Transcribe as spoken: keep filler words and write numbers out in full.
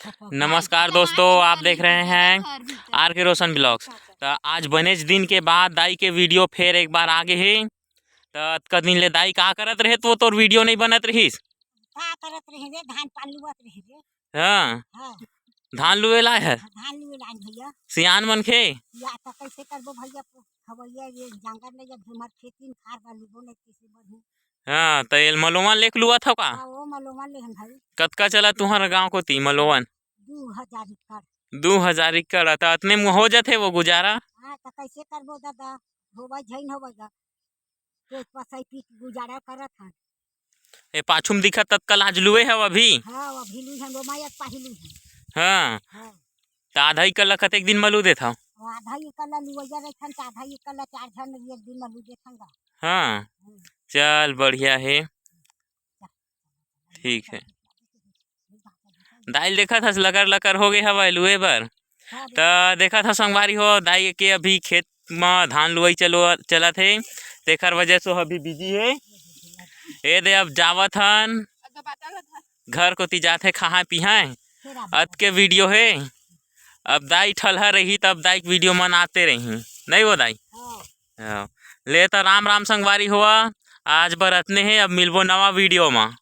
नमस्कार दोस्तों, आप देख रहे हैं आर के रोशन ब्लॉग्स। त आज बनेच दिन के बाद दाई के वीडियो फेर एक बार आ गे हे। त अतका दिन ले दाई का करत रहे, तो तोर वीडियो नहीं बनत रहिस? का करत रहे रे, धान पान लुवत रहे रे। हाँ, हाँ, धान लुए ला हे। धान लुए ला भैया। सियान मनखे। या त कैसे करबो भैया, खवैया ये जांगर नहीं, जब हमर खेती में खार बा, लुबो नहीं, कैसे बढ़ू? हाँ, त एल मलोवन लेख लुआ था का? हाँ, वो मलोवन ले हम भाई। कतका चला तुहर गांव कोती मलोवन? दू हजार एकड़। दू हजार एकड़, त अतने में हो जाथे वो गुजारा? हाँ, त कैसे करबो दादा, होवै झैन होवै गा, पेट पसाई पी के गुजारा करत हन। ए पाछू में दिखत ततका लाज लुए हव अभी? हाँ, अभी लुई हन, वो मैं एक पाही लुई हन। हाँ, हाँ। त आधा एकड़ ला कतेक दिन म लू देथव? वो आधा एकड़ ला लुवैया रहिथन, त आधा एकड़ ला चार झन एक दिन म लू देथन गा। हाँ, हम्म। चल बढ़िया हे, ठीक हे। दाई ल देखत हस लकर लकर हो गे हवय लुए बर। हाँ, त देखत हस संगवारी हो, दाई के अभी खेत म धान लुवई चलो, चलत हे, तेखर वजह से अभी बिजी हे। ए दे अब जावत हन, घर कोती जाथे, खाहां पिहां। अतके वीडियो हे। अब दाई ठलहा रही, तब दाई के वीडियो मन आते रही, नहीं वो दाई? हाँ। हाँ। ले त राम राम संगवारी हो, आज बर अतने हे, अब मिलबो नवा वीडियो म।